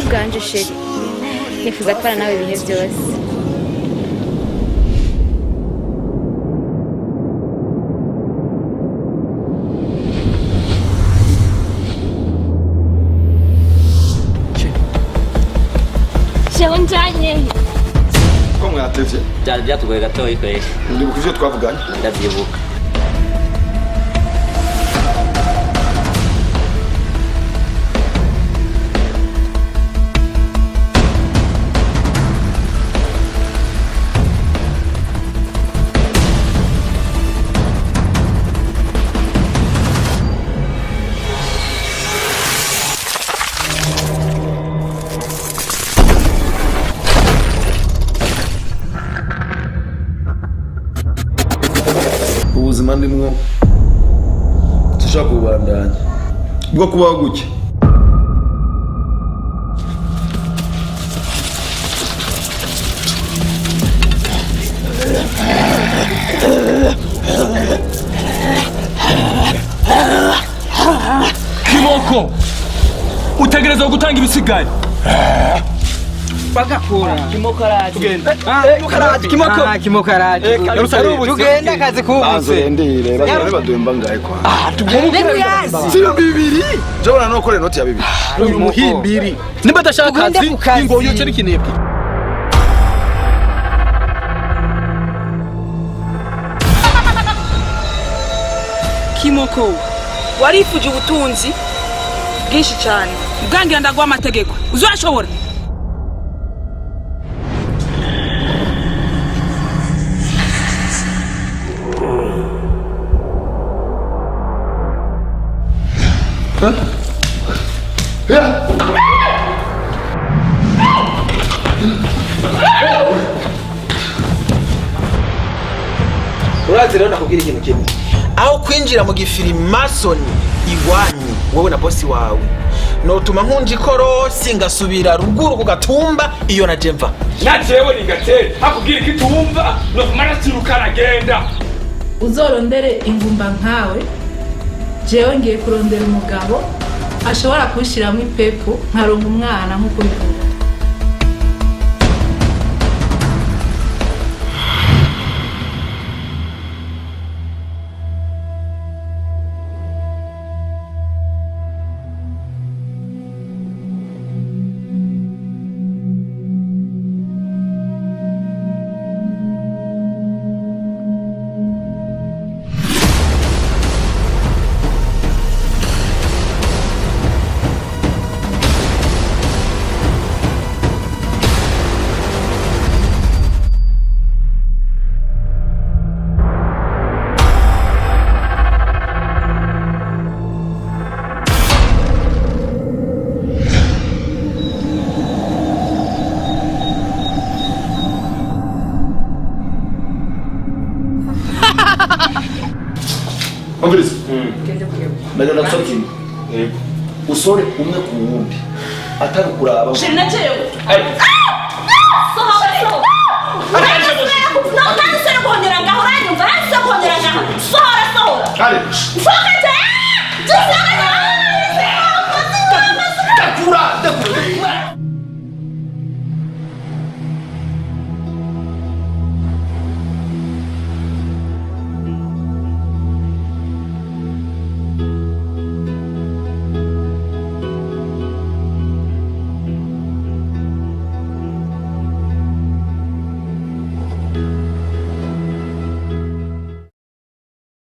Bwanje chéri, nifuza kubana nawe ibihe byose. Jewe njanye. Ko mwatevye? Byari byatugoye gatoyi kweli. Ndibuka ivyo twavuganye. Ndavyibuka. Ubuzima ndimwo sinshobora kububandanya Bwo kubaho gutya. Kiboko, utegerezwa gutanga ibisigaye. Tugenda akazi kubutse. Bazorendire bazore baduhemba ngahe kwa siyo bibiri jabona no kore inoti ya bibiri. Uyu muhimbiri nimba adashaka Tugende akazi ku kazi. ingoyo cyo nikinebwe. Kimoko, warifuje ubutunzi bwinshi cyane, ubwangira ndaguha amategeko uzashobora. Urazi rero, ndakubwira ikintu kimwe: aho kwinjira mu gifirimasoni iwanyu wowe na bosi wawe, notuma nkunja ikorosi ngasubira ruguru ku gatumba iyo naje mva. Najewe nigatera akubwira ko itumva nokumara siruka aragenda. Uzorondere ingumba nkawe, jewe ngiye kurondera umugabo ashobora kunshyiramo ipepu nkaronka umwana nk'uko ubivuga. Umviriza, ndagenda gusaba ikintu: usore umwe ku wundi atari kuraba. Chéri, nacerewe. Sohoka, sohoka! Ntansore guhonyora ngaho, uranyumva? Ntansore guhonyora ngaho. Sohora, sohora! Kare. Sohoka.